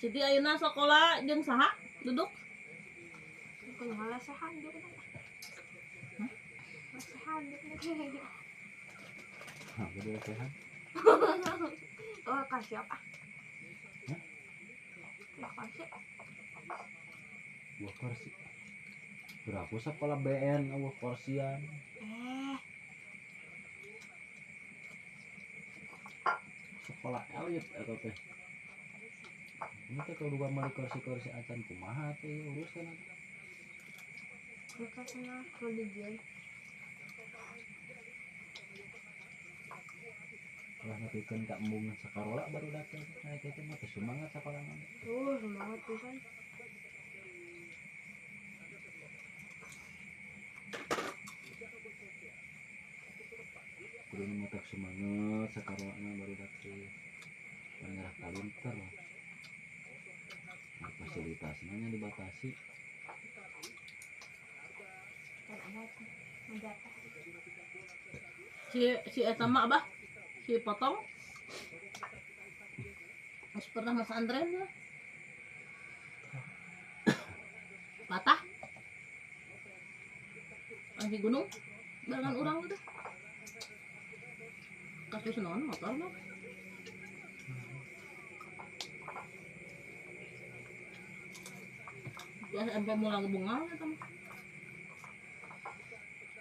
Siti ayeuna sekolah jeung saha? Duduk. Kumaha lesehan dia kan. Hah? Lesehan dia. Hah, gede lesehan. Oh, kasih apa? Hah? Lah kasih. Gua kursi. Berapa sekolah BN eueuh kursian. Sekolah elit eta teh. Ini teh kalau gua meuli kursi-kursi acan kumaha teh urusan eta. Kulkasnya kalau dijual. Lah nepikeun ka embungan sakarola baru datang. Nah kitu mah teu semangat sakola mah. Semangat pisan. Kudu nu matak semangat sakarolana baru datang. Pangarah kalinter lah. Nah, fasilitasnya nya dibatasi. Kan ada tuh menjatah. Si eta mah abah si potong. Harus pernah Mas Andren ya. Patah. Di gunung barengan urang tuh. Kasus naon motor mah. Ya sampai mulai bunga eta mah.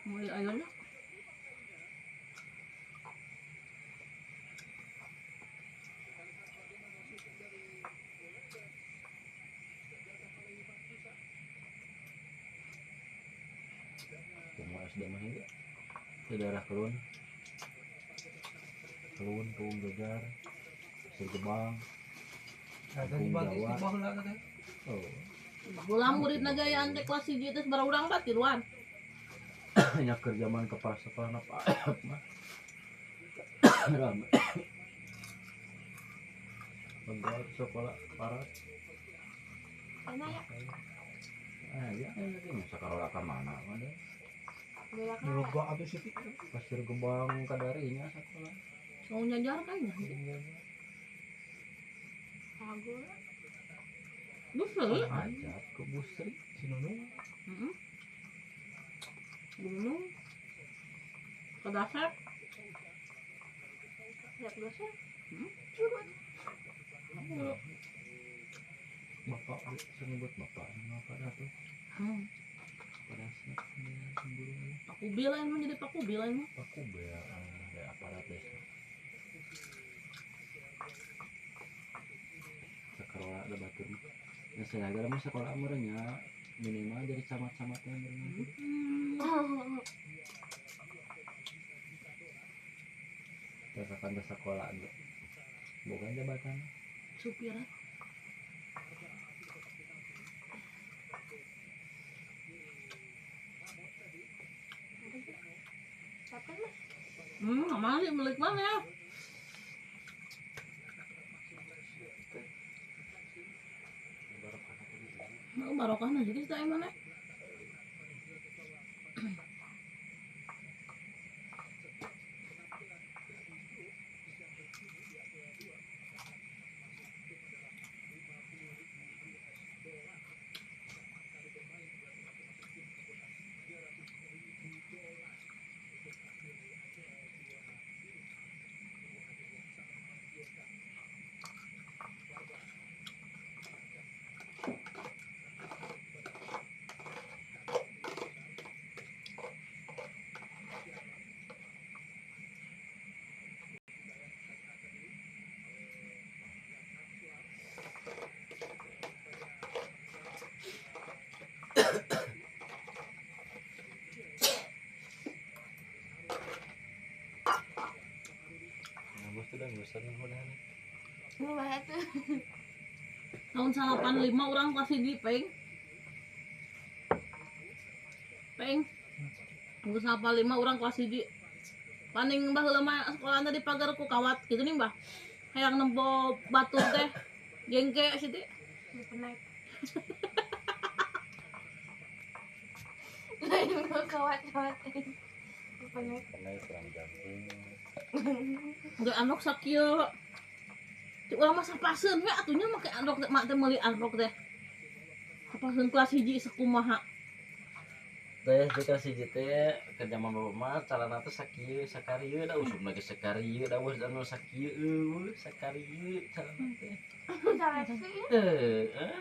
Mulai ayeuna. Semua SD mah ieu. Di daerah Kelun. Kelun, Kaung Jajar, Pasir Gebang. Ada di Kampung Batis Jawa. di baheula teh. Oh. Bola murid nagayaan teh kelas 1 teh sabaraha urang bah tiluan. Nya keur zaman kepala sekolah na Pak mah. Rame. Bentar sekolah parat. Enak ya. Ah, ya, ini sakarola ka mana mah deh. Beda kan. Loba atuh Siti. Pasir Gebang kadarinya sekolah. Mau nyajar kan ya? Lagu. Busri. Ajab ke Busri. Si Nunung. Heeh. Gunung. Ke dasar. Ya dasar. Hmm? Coba. Bapak sebut bapak apa dah tuh? Pada Pak Kubil yang menjadi Pak Kubil yang. Pak Kubil ada aparat desa. Sekolah ada batur. Ya saya agak mah sekolah merenya minimal jadi camat-camatnya merenya. Terus ke sekolah enggak. Bukan jabatan. Supir. Mana sih milik mana ya? Nah, barokah nah jadi kita mana? Tahun 85 orang pasti di peng. Peng. Tahun 85 orang kelas 1. Paning baheula mah sekolahna di pagar ku kawat gitu nih, Mbah. Hayang nempo batur teh jengke situ. Penaik. Lain kawat-kawat. Penaik. Penaik kurang jantung. Enggak anok sakieu. Cik urang mah sapaseun we atuh nya make androk teh, mak teh meuli androk teh. Sapaseun kelas 1 sakumaha. Teh jika si teh ke zaman bapak mah calana teh sakieu sakarieu da usumna ge sakarieu da geus anu sakieu eueuh sakarieu calana teh. Seleksi ya. Heeh.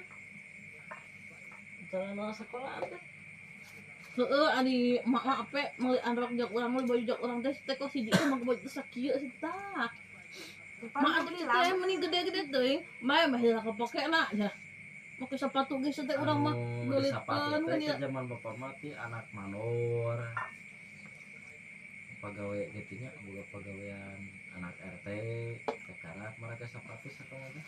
Calana sekolah teh. Heeh, ari mak mah ape meuli androk jak urang, meuli baju jak urang teh, teh kelas 1 teh make baju teh sakieu sih tah. Mak atuh teh meni gede-gede teuing, mah mah heula kepake na ya. Make sepatu geus teh urang mah Anu, di sepatu geuliteun teh kan ke ya. Zaman bapak mah ti anak mandor. Pegawai gitu nya, boga pagawean anak RT, teh karak mereka sepatu sekolah teh.